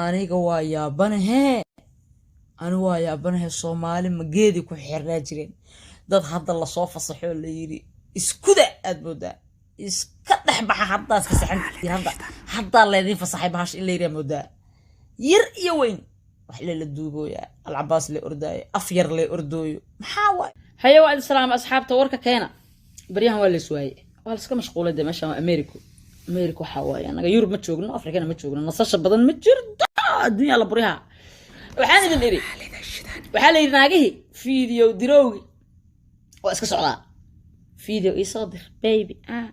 Aniga waa yaabanahee, ani waa yaabanahe. Soomaali ma geedi ku xirnaa jireen? Dad hadda lasoo fasaxoo la yidhi iskuda aad moodaa, iska dhex baxa, haddaad fasaxantihiin, hadda haddaa laydin fasaxay bahasha in la yidhaa moodaa. Yar iyo weyn wax lela duubooyaa, Alcabaas la ordaayo, af yar la ordooyo, maxaa waay? Haye, waa idin salaama asxaabta. Warka keena. Baryahan waa lays waaye, waa laska mashquulay de. Meeshan waa America. America waxaa waaye, annaga Yurub ma joogno, Afrikana ma joogno, nasasha badan ma jirto, adduunyaa la buryaha. Waxaan idin idhi, waxaa la yidhi naagihii video dirowgi waa iska socdaa. "Video iisoo dir, baby." Ah,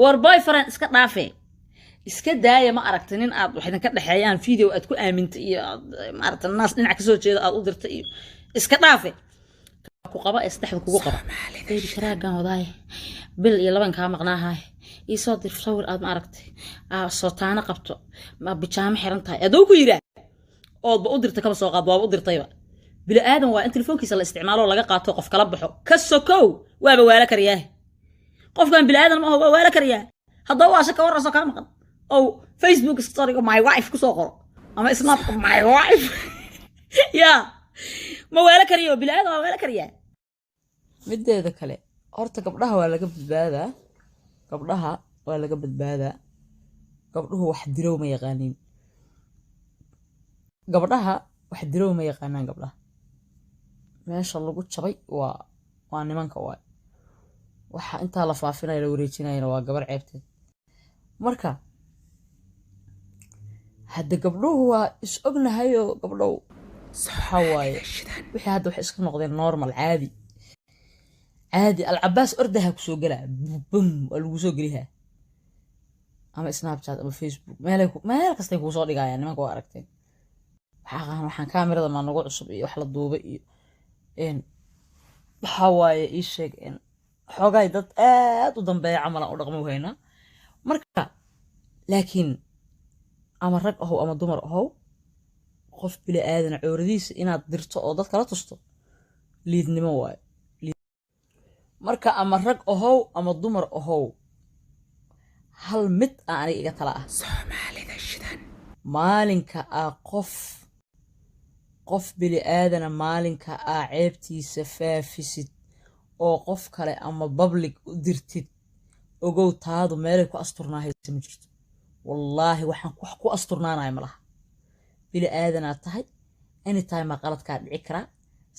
war boyfriend iska dhaafee, iska daaya. Ma aragta nin aad wax idinka dhexeeyaan video aad ku aamintay iyo aad maaragta naas dhinac kasoo jeeda aad u dirtay iyo iska dhaafe, ku qaba ee saddexda kugu qaba, "Baby, taraagan wadaaye, bil iyo laban kaa maqnaahaay, iisoo dir sawir aad ma aragtay sootaano qabto, ma bijaamo xiran tahay." Adoo ku yiraa oodba u dirtay, kaba soo qaad waaba u dirtayba. Bini aadan waa in telefoonkiisa la isticmaalo, laga qaato, qof kala baxo ka sokow, waaba waala kariyaahe. Qofkan bini aadan ma aho, waa waala kariyaa. Haddaba waa shaka warasoo kaa maqan oo Facebook storyga "my wife" kusoo qoro ama Snapka "my wife", ya ma waala kariyo? Bini aadan waa waala kariyaa. Mideeda kale, horta gabdhaha waa laga badbaadaa, gabdhaha waa laga badbaadaa. Gabdhuhu wax dirow ma yaqaaniin, gabdhaha wax dirow ma yaqaanaan. Gabdhaha meesha lagu jabay waa nimanka waay. Waxa intaa la faafinaya, la wareejinayana waa gabar ceebteed. Marka hadda gabdhuhu waa is ognahayoo, gabdhow waxaa waaye wixii hadda waxay iska noqdeen normal, caadi caadi. Alcabaas ordaha kusoo gelaa, bum, waa lagu soo gelihaa, ama Snapchat ama Facebook, meelay meel kastay kuusoo dhigayaan nimanka. Waa aragteen, waxaa aqaan waxaan kaamirada maa nagu cusub iyo wax la duubay iyo waxaa waaye ii sheeg xoogaay dad aad u dambeeya camal aan u dhaqmo haynaa. Marka laakiin ama rag ahow ama dumar ahow, qof bili aadana cooradiisa inaad dirto oo dad kala tusto liidnimo waayo. Marka ama rag ahow ama dumar ahow, hal mid a aniga iga tala ah: maalinka aa qof bili aadana, maalinka aa ceebtiisa faafisid oo qof kale ama public u dirtid, ogow taadu meelay ku asturnaahaysa ma jirto. Wallaahi waxaan wax ku asturnaanaya ma laha. Bili aadanaad tahay, anytime aa qaladkaa dhici karaa,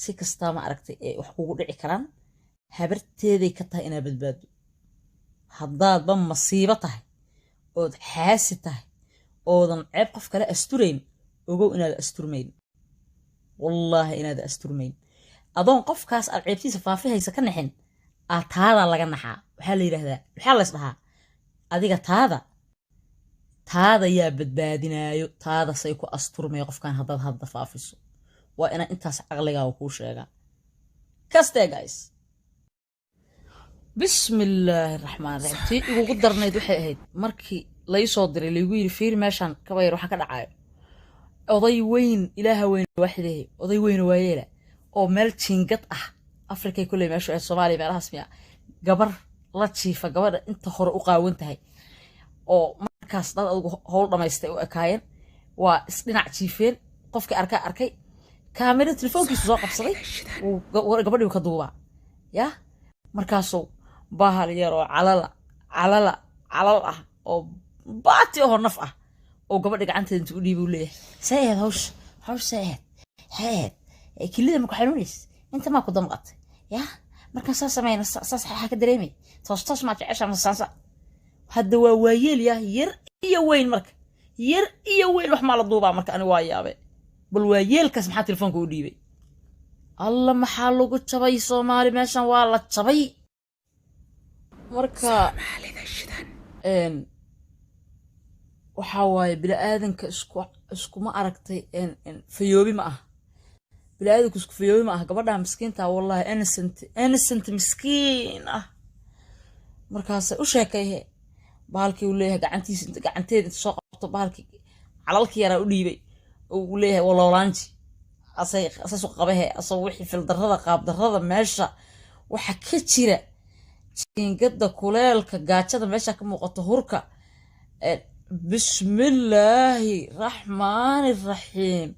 si kastaa ma aragtay ee wax kugu dhici karaan. Habarteeday ka tahay inaad badbaado. Haddaadba masiibo tahay ood xaasi tahay oodan ceeb qof kale asturayn, ogow inaad asturmayn, wallaahi inaad asturmayn. Adoon qofkaas aad ceebtiisa faafihaysa ka naxin, aa taadaa laga naxaa. Waxaa la yidhaahdaa, waxaa lays dhahaa, adiga taada yaa badbaadinaayo? Taada say ku asturmay qofkan haddaad hadda faafiso? Waa inaa intaas caqligaaga kuu sheegaa kastee. Guys, bismillaahi raxmaan raxiim. Tii igugu darnayd waxay ahayd markii lai soo diray, laygu yiri, "Fiiri meeshaan kaba yar waxa ka dhacayo." Oday weyn, ilaaha weyn waaxidehe, oday weyn waayeela oo meel jiingad ah, Afrikay kolley meeshu ahayd, Soomaaliya meelahaas miya, gabar la jiifa, gabadha inta hore u qaawan tahay, oo markaas dad adugu howl dhamaystay u ekaayeen, waa isdhinac jiifeen. Qofkii arkaa arkay, kaamira telefoonkiisu soo qabsaday, gabadhii ka duubaa ya. Markaasuu bahal yar oo calala calala calal ah oo baati ahoo naf ah oo gabadha gacanteeda inta u dhiibi u leeyahay, "See ahayd hawsha? Hawsha see ahayd? Maxay ahayd? Kilida ma ku xanuunays? Inta maa ku damqatay? Ya markaan saa sameyna saas waxaa ka dareemay? Toos toos maa jecesha mase saansa?" Hadda waa waayeel yaa, yar iyo weyn. Marka yar iyo weyn wax maa la duubaa? Marka ani waa yaabe, bal waayeelkaas maxaa telefoonka u dhiibay? Alla, maxaa lagu jabay Soomaali? Meeshan waa la jabay. Marka waxaa waaye bini-aadanka iskuma aragtay fayoobi ma aha, bini-aadanku isku fayoobi ma aha. Gabadha miskiinta, wallahi innocent, innocent miskiin ah. Markaasay u sheekayhe, bahalkii uu leeyahay gacantiisa gacanteeda inta soo qabto, bahalkii calalkii yaraa u dhiibay, uu leeyahay waloolaanji asay sasu qabahe, asoo wixii fildarrada qaabdarrada meesha waxa ka jira, jiingada, kuleelka, gaajada meesha ka muuqato, hurka. Bismillaahi raxmaani raxiim.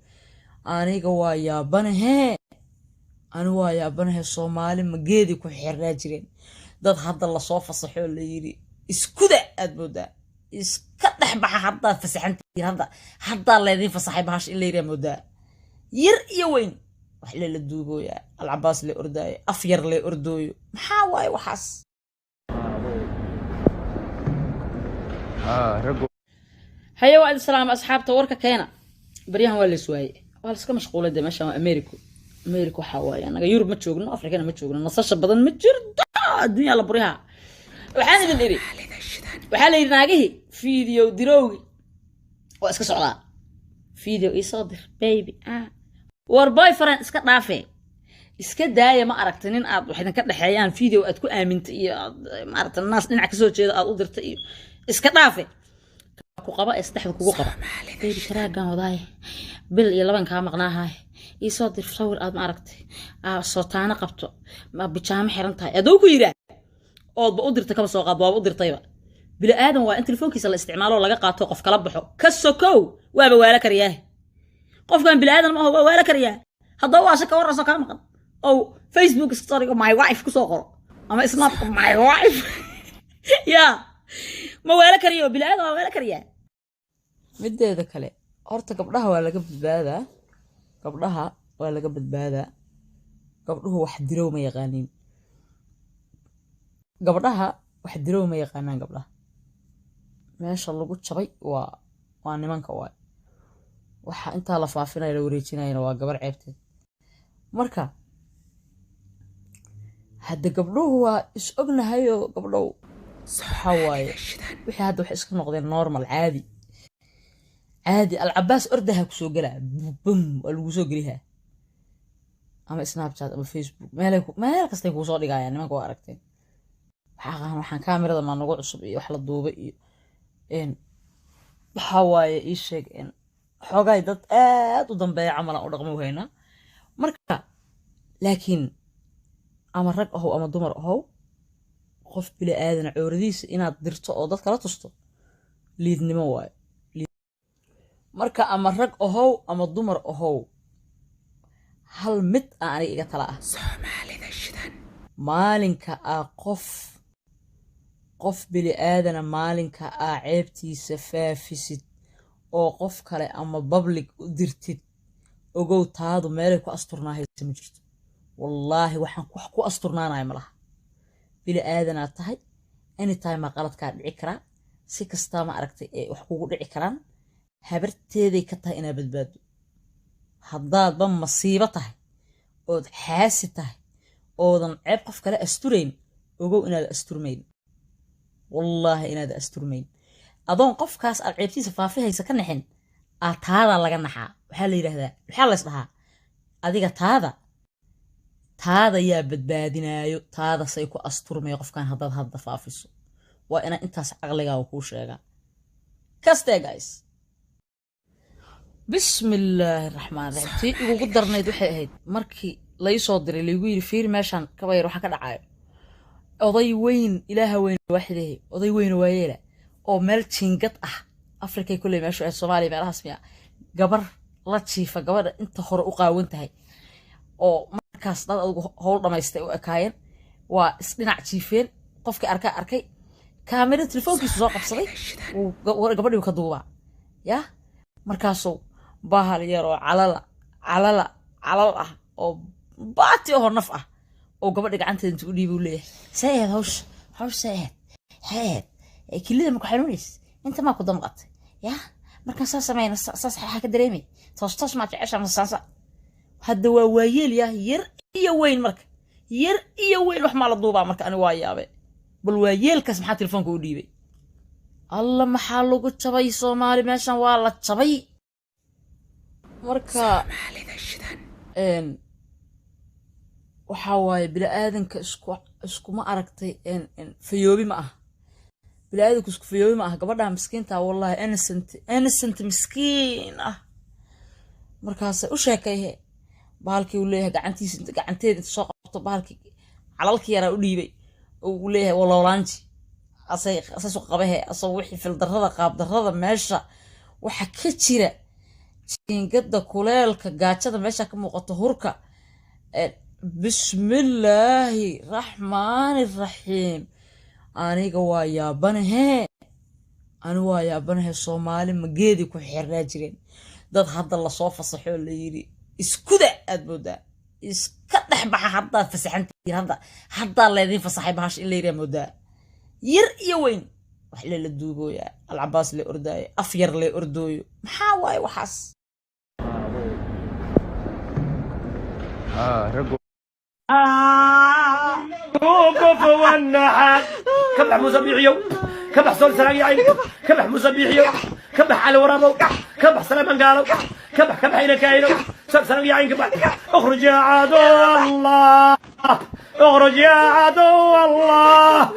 Aniga waa yaabanahee, ani waa yaabanahe. Soomaali ma geedi ku xirnaa jireen? Dad hadda lasoo fasaxoo la yidhi iskuda aad moodaa, iska dhex baxa, haddaad fasaxantihiin, hadda haddaa laydin fasaxay bahasha in la yidhaa moodaa. Yar iyo weyn wax lela duubooyaa, Alcabaas le ordaayo, af yar le ordooyo. Maxaa waaye waxaas? Haye, waa idin salaama asxaabta. Warka keena. Baryahan waa lays waaye, waa laska mashquulay de. Meeshan waa America. America waxaa waaye, annaga Yurub ma joogno, Afrikana ma joogno, nasasha badan ma jirto, adduunyaa la buryaha. Waxaan idin idhi, waxaa la yidhi naagihii video dirowgi waa iska socdaa. Video iisoo dir, baby. Ah, war boyfriend iska dhaafee, iska daaya. Ma aragta nin aad wax idinka dhexeeyaan video aad ku aamintay iyo aad maaragta naas dhinac kasoo jeeda aad u dirtay iyo iska dhaafe, ku qaba ee saddexda kugu qaba, baby, taraagan wadaaye, bil iyo laban kaa maqnaahaay, iisoo dir sawir aad ma aragtay sootaano qabto, ma bijaamo xiran tahay, adoo ku yiraa oodba u dirtay, kaba soo qaad, waaba u dirtayba. Bini aadan waa in telefoonkiisa la isticmaalo, laga qaato, qof kala baxo ka sokow, waaba waala kariyaahe. Qofkan bini aadan ma aho, waa waala kariyaa. Haddaba waa shaka warasoo kaa maqan oo Facebook storyga "my wife" kusoo qoro ama Snapka "my wife", ya ma waala kariyo? Bini aadan waa waala kariyaa. Mideeda kale, horta gabdhaha waa laga badbaadaa, gabdhaha waa laga badbaadaa. Gabdhuhu wax dirow ma yaqaaniin, gabdhaha wax dirow ma yaqaanaan. Gabdhaha meesha lagu jabay waa nimanka waay. Waxa intaa la faafinaya, la wareejinayana waa gabar ceebteed. Marka hadda gabdhuhu waa is ognahayoo, gabdhow waxaa waaye wixii hadda waxay iska noqdeen normal, caadi caadi. Alcabaas ordaha kusoo gelaa, bum, waa lagu soo gelihaa, ama Snapchat ama Facebook, meelay meel kastay kuusoo dhigayaan nimanka. Waa aragteen, waxaa aqaan waxaan kaamirada maa nagu cusub iyo wax la duubay iyo waxaa waaye ii sheeg xoogaay dad aad u dambeeya camal aan u dhaqmo haynaa. Marka laakiin ama rag ahow ama dumar ahow, qof bili aadana cooradiisa inaad dirto oo dad kala tusto liidnimo waayo. Marka ama rag ahow ama dumar ahow, hal mid a aniga iga tala ah: maalinka aa qof bili aadana, maalinka aa ceebtiisa faafisid oo qof kale ama public u dirtid, ogow taadu meelay ku asturnaahaysa ma jirto. Wallaahi waxaan wax ku asturnaanaya ma laha. Bili aadanaad tahay, anytime aa qaladkaa dhici karaa, si kastaa ma aragtay ee wax kugu dhici karaan. Habarteeday ka tahay inaa badbaado. Haddaadba masiibo tahay ood xaasi tahay oodan ceeb qof kale asturayn, ogow inaad asturmayn. Wallaahi inaad asturmayn. Adoon qofkaas aad ceebtiisa faafihaysa ka naxin, aa taadaa laga naxaa. Waxaa la yidhaahdaa, waxaa lays dhahaa, adiga taada yaa badbaadinaayo, taada say ku asturmay qofkan haddaad hadda faafiso? Waa inaa intaas caqligaaga kuu sheegaa kastee, guys. Bismillaahi raxmaan raxiim. Tii igugu darnayd waxay ahayd markii lai soo diray, laygu yidhi fiiri meeshaan kaba yar waxa ka dhacayo. Oday weyn, ilaaha weyn waaxidehe, oday weyn waayeela oo meel jiingad ah, Afrikay kolley meeshu ahayd, Soomaaliya meelahaas miya, gabar la jiifa, gabadha inta hore u qaawan tahay, oo markaas dad adugu howl dhamaystay u ekaayeen, waa isdhinac jiifeen. Qofkii arkaa arkay, kaamira telefoonkiisu soo qabsaday, gabadhii ka duubaa ya. Markaasuu bahal yar oo calala calala calal ah oo baati ahoo naf ah oo gabadha gacanteeda inta u dhiiba u leeyahay, "See ahayd hawsha? Hawsha see ahayd? Maxay ahayd? Kilida ma ku xanuunays? Inta maa ku damqatay? Ya markaan saa sameyna saas waxaa ka dareemay toos toos maa jecesha mase saasa?" Hadda waa waayeel yaa, yar iyo weyn. Marka yar iyo weyn wax maa la duubaa? Marka ani waa yaabe, bal waayeelkaas maxaa telefoonka u dhiibay? Alla, maxaa lagu jabay Soomaali? Meeshan waa la jabay. Marka waxaa waaye bini-aadanka iskuma aragtay fayoobi ma aha, bini-aadanku isku fayoobi ma aha. Gabadha miskiinta, wallahi innocent, innocent miskiin ah. Markaasay u sheekayhe, bahalkii uu leeyahay gacantiisa gacanteeda inta soo qabto, bahalkii calalkii yaraa u dhiibay, uu leeyahay waloolaanji. Asay asaysu qabahe, asoo wixii fildarrada, qaabdarrada meesha waxa ka jira, jiingada, kuleelka, gaajada meesha ka muuqato, hurka. Bismillaahi raxmaani raxiim. Aniga waa yaabanahee, ani waa yaabanahe. Soomaali ma geedi ku xirnaa jireen? Dad hadda lasoo fasaxoo la yidhi iskuda aad moodaa, iska dhex baxa, haddaad fasaxantihiin, hadda haddaa laydin fasaxay bahasha in la yidhaa moodaa. Yar iyo weyn wax lela duubooyaa, Alcabaas la ordaayo, af yar la ordooyo. Maxaa waaye waxaas? وقف والنحاس. كبح موسى بيحيو، كبح صول سلام يا عيني، كبح موسى بيحيو، كبح على ورابو، كبح سلام قالوا، كبح كبح إلى كاينو سلام سلام يا عيني، كبح. اخرج يا عدو الله، اخرج يا عدو الله،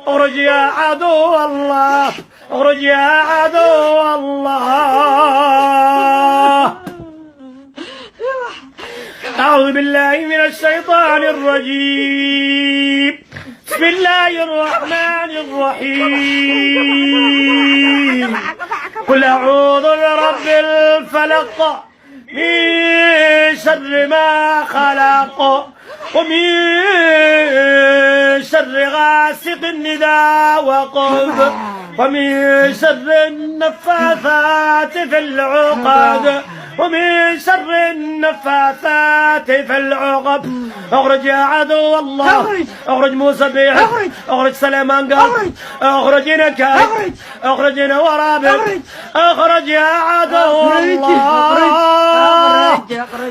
اخرج يا عدو الله، اخرج يا عدو الله. أعوذ بالله من الشيطان الرجيم. بسم الله الرحمن الرحيم. قل أعوذ برب الفلق من شر ما خلق، ومن شر غاسق إذا وقب، ومن شر النفاثات في العقد، ومن شر النفاثات في العقد. اخرج يا عدو الله، اخرج موسى بيع، اخرج سليمان قال، اخرج نكاي، اخرج ورابر، اخرج يا عدو الله،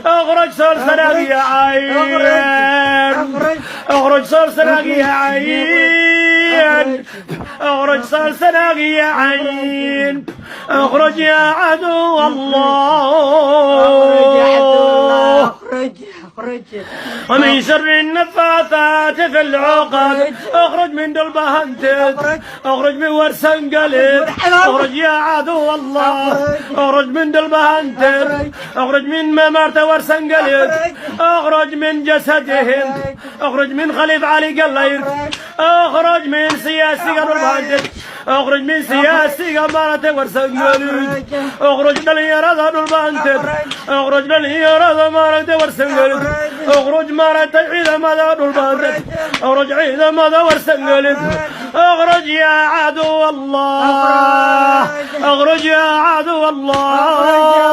اخرج سلسلة يا عين، اخرج سلسلة يا عين، اخرج سلسلة يا عين، اخرج يا عدو الله. ومن شر النفاثات في العقد. اخرج من دلبهنتد، اخرج من ورسنقلب، اخرج يا عدو الله، اخرج من دلبهنتد، اخرج من ممارت ورسنقلب، اخرج من جسدهم، اخرج من خليف علي قلير، اخرج من سياسي دلبهنتد، اخرج من سياسي مارت ورسنقلب، اخرج dhalinyarada Dhulbahante, اخرج dhalinyarada maaragtay Warsangelid, اخرج maaragtay ciidamada Dhulbahante, اخرج ciidamada Warsangelid. اخرج يا عدو الله، اخرج يا عدو الله.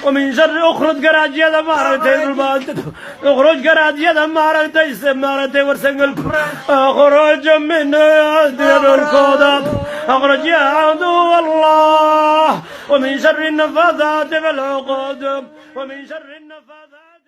ومن شر اخرج garaajyada maaragtay Dhulbahante, اخرج garaadyada maaragtay Warsangelid, اخرج من dhulkooda، اخرج يا عدو الله. ومن شر النفاثات في العقد، ومن شر النفاثات.